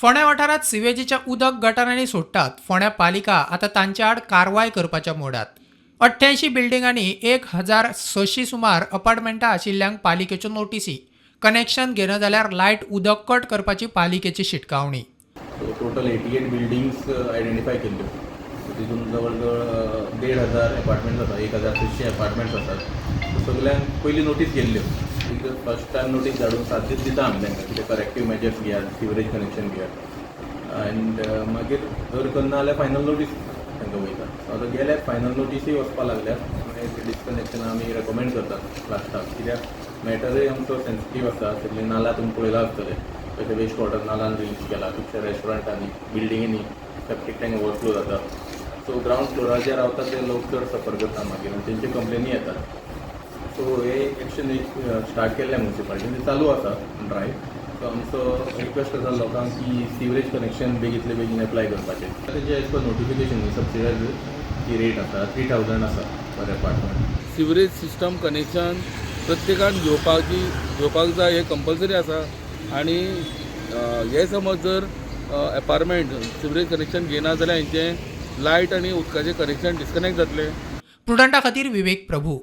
फोंड्या वाठारांत सिवेजीचें उदक गटारांनी सोडटात. फोंड्या पालिका आतां तांचे आड कारवाय करपाच्या मोडात. 88 बिल्डिंगांनी 1600 सुमार अपार्टमेंटां आशिल्ल्यांक पालिकेच्यो नोटीसी. कनेक्शन घेना जाल्यार लायट उदक कट करपाची पालिकेची शिटकावणी. So total 88 buildings identify केल्ल्यो. सो तितून जवळ जवळ 1500 एपार्टमेंट्स आसा, 1600 एपार्टमेंट्स आसात. सो सगल्यांक पयलीं नोटीस केल्ल्यो. एक फर्स्ट टायम नोटीस धाडून 7 दीस दिता आमी तांकां, कितें करेक्टीव मेजर्स घेयात, सिवरेज कनेक्शन घेयात अँड मागीर जर करना जाल्यार फायनल नोटीस तांकां वयता. सो आतां गेल्यार फायनल नोटीसूय वचपा लागल्यात. मागीर डिस्कनेक्शन आमी रेकमेंड करतात लास्टाक, कित्याक मॅटरूय आमचो सेन्सिटीव आसा. सगळे नाला तुमी पळयला आसतले, कशें वेस्ट वॉटर नालान रिलीज केला. खुबश्या रेस्टॉरंटांनी, बिल्डिंगेनी सेप्टीक टँक ओवरफ्लो जाता. सो ग्रावंड फ्लोराचेर रावता ते लोक चड सफर करता मागीर आनी तेंचे कंप्लेनी येतात. सो हे एक्शन एक स्टार्ट केल्लें मुन्सिपालिटीन, ते चालू आसा ड्रायव. सो आमचो रिक्वेस्ट आसा लोकांक की सिवरेज कनेक्शन बेगीतले बेगीन एप्लाय करपाचें. तेजें एज पर नोटिफिकेशन सबसिडायज ती रेट आसा, 3000 आसा पर एपार्टमेंट. सिवरेज सिस्टम कनेक्शन प्रत्येकान घेवपाक जाय, हें कंपल्सरी आसा. आनी हे समज जर एपार्टमेंट सिवरेज कनेक्शन घेयना जाल्यार हेंचें लायट आनी उदकाचें कनेक्शन डिस्कनेक्ट जातलें. प्रुडंटा खातीर विवेक प्रभू.